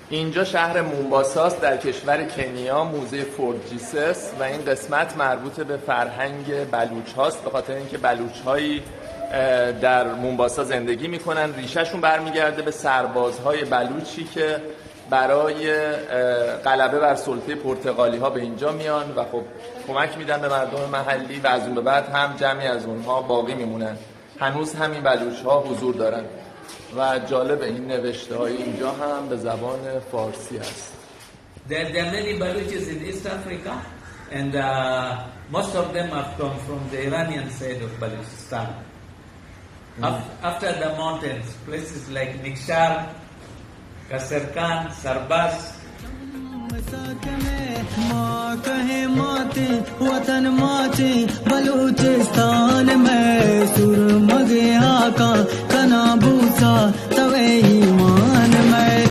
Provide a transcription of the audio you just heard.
اینجا شهر مونباساست در کشور کنیا، موزهٔ فورد جیسس، و این قسمت مربوط به فرهنگ بلوچ هاست، به خاطر اینکه بلوچ هایی در مونباسا زندگی میکنن. ریشهشون برمیگرده به سربازهای بلوچی که برای غلبه بر سلطهٔ پرتغالی ها به اینجا میان و خب کمک میدن به مردم محلی و از اون به بعد هم جمعی از اونها باقی میمونن. هنوز همین بلوچ ها حضور دارن و جالب، این نوشته های اینجا هم به زبان فارسی هست. There, there are many Baluchis in East Africa, and uh, most of them have come from the Iranian side of Balochistan. Af- after the mountains, places like Mikshar, Kasarkan, Sarbas. ما کہیں ماتیں وطن ماتیں بلوچستان میں سرمگے ہاکاں کنا بوسا توے ایمان